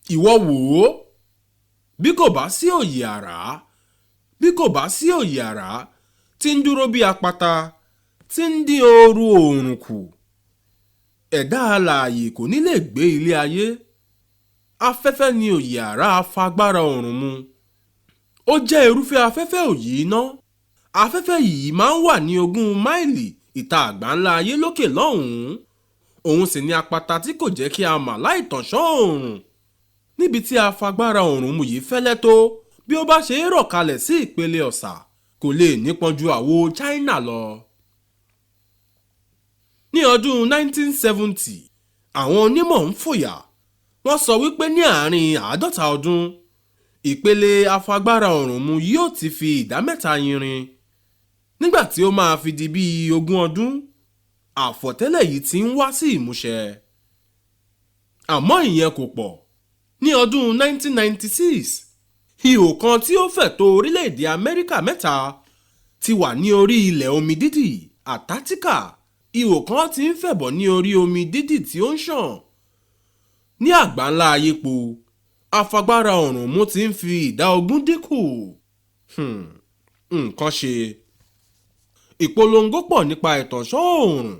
Ìwọ wò ó, bí kò bá sí òyì àrá, bí kò bá sí òyì àrá tí ń dúró bí apata tí ń dín ooru oòrùn kù, ẹ̀dá alààyè kò ní lè gbé ilé ayé. Afẹ́fẹ́ ni òyì àrá fagbára oòrùn mu. Ó jẹ́ irúfẹ́ afẹ́fẹ́ òyì iná. Afẹ́fẹ́ yìí máa ń wà ní 20 máìlì ìta àgbáńlá ayé lókè lọ́hùn-ún. Òun sì ni apata tí kò jẹ́ kí a mà láì tànṣán oòrùn. Níbi tí afagbára oòrùn mu yìí fẹ́lẹ́ tó, bí ó bá ṣe é rọ̀ kalẹ̀ sí ìpele ọ̀sà, kò lè nípọn ju àwo China lọ. Ní ọdún 1970, àwọn onímọ̀ ń fòyà. Wọ́n sọ wípé ní àárín 50 ọdún, ìpele afagbára oòrùn mu yóò ti fi ìdá mẹ́ta yinrin. Nígbà tí ó máa fi di bí 20 ọdún, àfọ̀tẹ́lẹ̀ yìí ti ń wá sí ìmúṣẹ. Àmọ́ ìyẹn kò pọ̀. Ní ọdún 1996, ihò kan tí ó fẹ̀ tó orílẹ̀-èdè Amẹ́ríkà mẹ́ta ti wà ní orí ilẹ̀ omi dídì Antarctica. Ihò kan ti ń fẹ̀ bọ̀ ní orí omi dídì tí ó ń ṣàn. Ní àgbáńlá ayé po, afagbára oòrùn mu ti ń fi ìdá 20 dínkù. Nǹkan ṣe. Ìpolongo pọ̀ nípa ìtànṣán oòrùn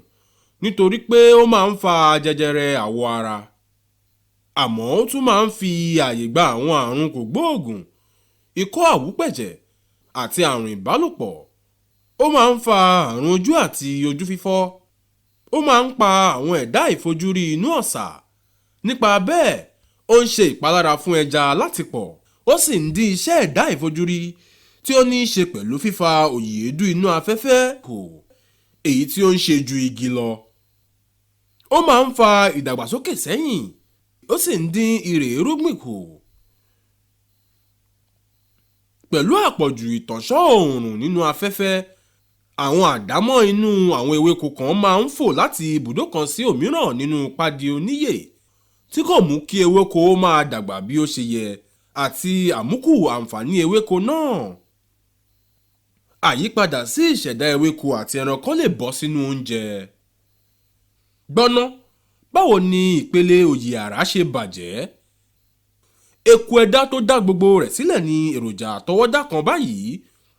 nítorí pé ó máa ń fa jẹjẹrẹ àwọ̀ ara. Àmọ́ ó tún máa ń fi ààyè gba àwọn àrùn kògbóògùn, ikọ́ àwúpẹ̀jẹ̀ àti àrùn ìbálòpọ̀. Ó máa ń fa àrùn ojú àti ojú fífọ́. Ó máa ń pa àwọn ẹ̀dá ìfojúrí inú ọ̀sà. Nípa bẹ́ẹ̀, ó ń ṣe ìpalára fún ẹja láti pọ̀, ó sì ń dín iṣẹ́ ẹ̀dá ìfojúrí tí ó ní í ṣe pẹ̀lú fífa òyì èédú inú afẹ́fẹ́ kù, èyí tí ó ń ṣe ju igi lọ. Ó máa ń fa ìdàgbàsókè sẹ́yìn, ó sì ń dín irè irúgbìn kù. Pẹ̀lú àpọ̀jù ìtànṣán oòrùn nínú afẹ́fẹ́, àwọn àdámọ́ inú àwọn ewéko kan máa ń fò láti ibùdó kan sí òmíràn nínú pádi oníyè tí kò mú kí ewéko ó máa dàgbà bí ó ṣe yẹ àti àmúkù àǹfààní ewéko náà. Àyípadà sí ìṣẹ̀dá ewéko àti ẹranko lè bọ́ sínú oúnjẹ. Gbọ́ná, báwo ni ìpele òyì àrá ṣe bàjẹ́? Eku ẹ̀dá tó dá gbogbo rẹ̀ sílẹ̀ ní èròjà àtọwọ́dá kan báyìí,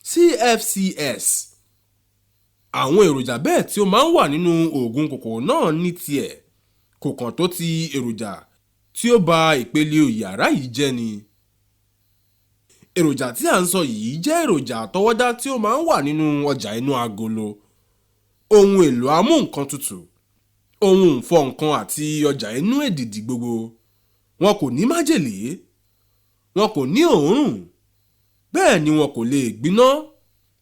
CFCs. Àwọn èròjà bẹ́ẹ̀ tí ó máa ń wà nínú oògùn kòkòrò náà ní tiẹ̀, kò kàn tó ti èròjà tí ó ba ìpele òyì àrá yìí jẹ́ ni. Èròjà tí à ń sọ yìí jẹ́ èròjà àtọwọ́dá tí ó máa ń wà nínú ọjà inú agolo, ohun èlò amú-nǹkan tutù, ohun ìfọ nǹkan àti ọjà inú èdìdì gbogbo. Wọn kò ní májèlé, wọn kò ní òórùn, bẹ́ẹ̀ ni wọn kò lè gbiná.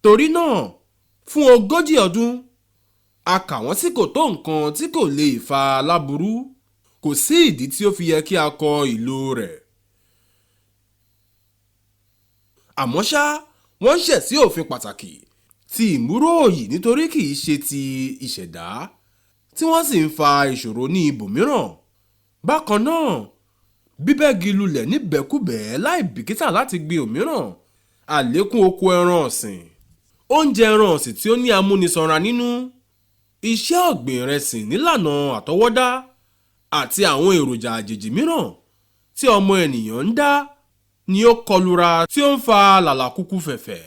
Torí náà, fún 40 ọdún, a kà wọ́n sí kò tó nǹkan tí kò lè fa láburú. Kò sí ìdí tí ó fi yẹ kí a kọ ìlò rẹ̀. Àmọ́ ṣá, wọ́n ń ṣẹ̀ sí òfin pàtàkì ti ìmúró òyì nítorí kì í ṣe ti ìṣẹ̀dá, tí wọ́n sì ń fa ìṣòro ní ibòmíràn. Bákan náà, bíbẹ́gi lulẹ̀ níbẹ̀kúbẹ̀ẹ́ láì bìkítà láti gbin òmíràn, àlékún oko ẹran ọ̀sìn, oúnjẹ ẹran ọ̀sìn tí ó ní amúnisanra nínú, iṣẹ́ ọ̀gbìn ìrẹsì nílànà àtọwọ́dá àti àwọn èròjà àjèjì mìíràn tí ọmọ ènìyàn ń dá ni ó kọlura tí ó ń fa làlàkúkú fẹ̀fẹ̀.